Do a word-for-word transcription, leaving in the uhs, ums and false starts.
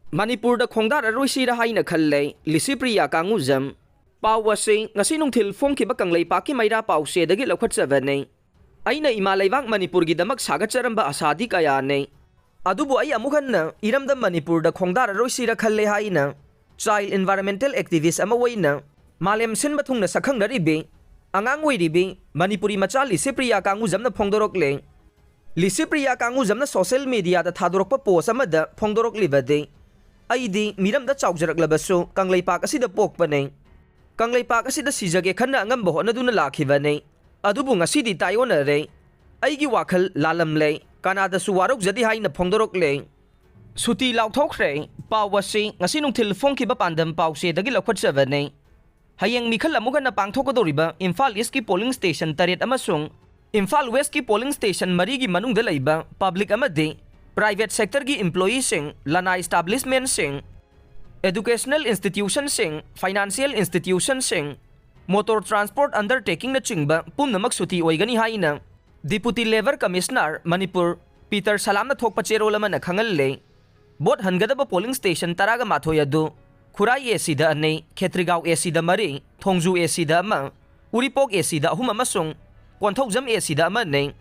ꯃꯅꯤꯄꯨꯔꯗ ꯈꯣꯡꯗꯥꯔꯔꯣꯏꯁꯤꯔ ꯍꯥꯏꯅ ꯈꯜꯂꯦ, ꯂꯤꯁꯤꯄ꯭ꯔꯤꯌꯥ ꯀꯥꯡꯉꯨꯖꯝ꯫ ꯄꯥꯎ ꯑꯁꯤ ꯉꯁꯤ ꯅꯨꯡꯊꯤꯜ ꯐꯣꯡꯈꯤꯕ ꯀꯪꯂꯩꯄꯥꯛꯀꯤ ꯃꯩꯔꯥ ꯄꯥꯎꯆꯦꯗꯒꯤ ꯂꯧꯈꯠꯆꯕꯅꯤ꯫ ꯑꯩꯅ ꯏꯃꯥ ꯂꯩꯕꯥꯛ ꯃꯅꯤꯄꯨꯔꯒꯤꯗꯃꯛ ꯁꯥꯒꯠꯆꯔꯝꯕ ꯑꯁꯥꯗꯤ ꯀꯌꯥꯅꯤ꯫ ꯑꯗꯨꯕꯨ ꯑꯩ ꯑꯃꯨꯛ ꯍꯟꯅ ꯏꯔꯝꯗꯝ ꯃꯅꯤꯄꯨꯔꯗ ꯈꯣꯡꯗꯥꯔꯔꯣꯏꯁꯤꯔ ꯈꯜꯂꯦ ꯍꯥꯏꯅ child environmental activist ꯑꯃ ꯑꯣꯏꯅ ꯃꯥꯂꯦꯝ ꯁꯤꯟꯕ ꯊꯨꯡꯅ ꯁꯛꯈꯪꯅꯔꯤꯕꯤ ꯑꯉꯥꯡ ꯑꯣꯏꯔꯤꯕꯤ ꯃꯅꯤꯄꯨꯔꯤ ꯃꯆꯥ ꯂꯤꯁꯤꯄ꯭ꯔꯤꯌꯥ ꯀꯥꯡꯉꯨꯖꯝꯅ ꯐꯣꯡꯗꯣꯔꯛꯂꯦ꯫ ꯂꯤꯁꯤꯄ꯭ꯔꯤꯌꯥ ꯀꯥꯡꯉꯨꯖꯝꯅ social mediaꯗ ꯊꯥꯗꯣꯔꯛꯄ post ꯑꯃꯗ ꯐꯣꯡꯗꯣꯔꯛꯂꯤꯕꯗꯤ, "ꯑꯩꯗꯤ ꯃꯤꯔꯝꯗ ꯆꯥꯎꯖꯔꯛꯂꯕꯁꯨ ꯀꯪꯂꯩꯄꯥꯛ ꯑꯁꯤꯗ ꯄꯣꯛꯄꯅꯤ꯫ ꯀꯪꯂꯩꯄꯥꯛ ꯑꯁꯤꯗ ꯁꯤꯖꯒꯦ ꯈꯟꯅ ꯑꯉꯝꯕ ꯍꯣꯠꯅꯗꯨꯅ ꯂꯥꯛꯈꯤꯕꯅꯤ꯫ ꯑꯗꯨꯕꯨ ꯉꯁꯤꯗꯤ ꯇꯥꯏꯑꯣꯟꯅꯔꯦ꯫ ꯑꯩꯒꯤ ꯋꯥꯈꯜ ꯂꯥꯜꯂꯝꯂꯦ꯫ ꯀꯅꯥꯗꯁꯨ ꯋꯥꯔꯧꯖꯗꯦ" ꯍꯥꯏꯅ ꯐꯣꯡꯗꯣꯔꯛꯂꯦ꯫ ꯁꯨꯇꯤ ꯂꯥꯎꯊꯣꯛꯈ꯭ꯔꯦ꯫ ꯄꯥꯎ ꯑꯁꯤ ꯉꯁꯤ ꯅꯨꯡꯊꯤꯜ ꯐꯣꯡꯈꯤꯕ ꯄꯥꯟꯗꯝ ꯄꯥꯎꯆꯦꯗꯒꯤ ꯂꯧꯈꯠꯆꯕꯅꯤ꯫ ꯍꯌꯦꯡ ꯃꯤꯈꯜ ꯑꯃꯨꯛ ꯍꯟꯅ ꯄꯥꯡꯊꯣꯛꯀꯗꯧꯔꯤꯕ ꯏꯝꯐꯥꯜ ꯏꯁꯀꯤ polling station ꯇꯔꯦꯠ ꯑꯃꯁꯨꯡ ꯏꯝꯐꯥꯜ ꯋꯦꯁꯀꯤ polling station ꯃꯔꯤꯒꯤ ꯃꯅꯨꯡꯗ ꯂꯩꯕ public ꯑꯃꯗꯤ private sectorꯒꯤ employeeꯁꯤꯡ, ꯂꯅꯥꯏ establishmentꯁꯤꯡ, educational institutionꯁꯤꯡ, financial institutionꯁꯤꯡ, motor transport undertakingꯅꯆꯤꯡꯕ ꯄꯨꯝꯅꯃꯛ ꯁꯨꯇꯤ ꯑꯣꯏꯒꯅꯤ ꯍꯥꯏꯅ Deputy Labour Commissioner Manipur Peter ꯁꯂꯥꯝꯅ ꯊꯣꯛꯄ ꯆꯦꯔꯣꯜ ꯑꯃꯅ ꯈꯪꯍꯜꯂꯦ꯫ ꯚꯣꯠ ꯍꯟꯒꯗꯕ polling station ꯇꯔꯥꯒ ꯃꯥꯊꯣꯏ ꯑꯗꯨ ꯈꯨꯔꯥꯏ ꯑꯦꯁꯤꯗ ꯑꯅꯤ, ꯈꯦꯇ꯭ꯔꯤꯒꯥꯎ ꯑꯦꯁꯤꯗ ꯃꯔꯤ, ꯊꯣꯡꯖꯨ ꯑꯦꯁꯤꯗ ꯑꯃ, ꯎꯔꯤꯄꯣꯛ ꯑꯦꯁꯤꯗ ꯑꯍꯨꯝ ꯑꯃꯁꯨꯡ ꯀꯣꯟꯊꯧꯖꯝ ꯑꯦꯁꯤꯗ ꯑꯃꯅꯤ꯫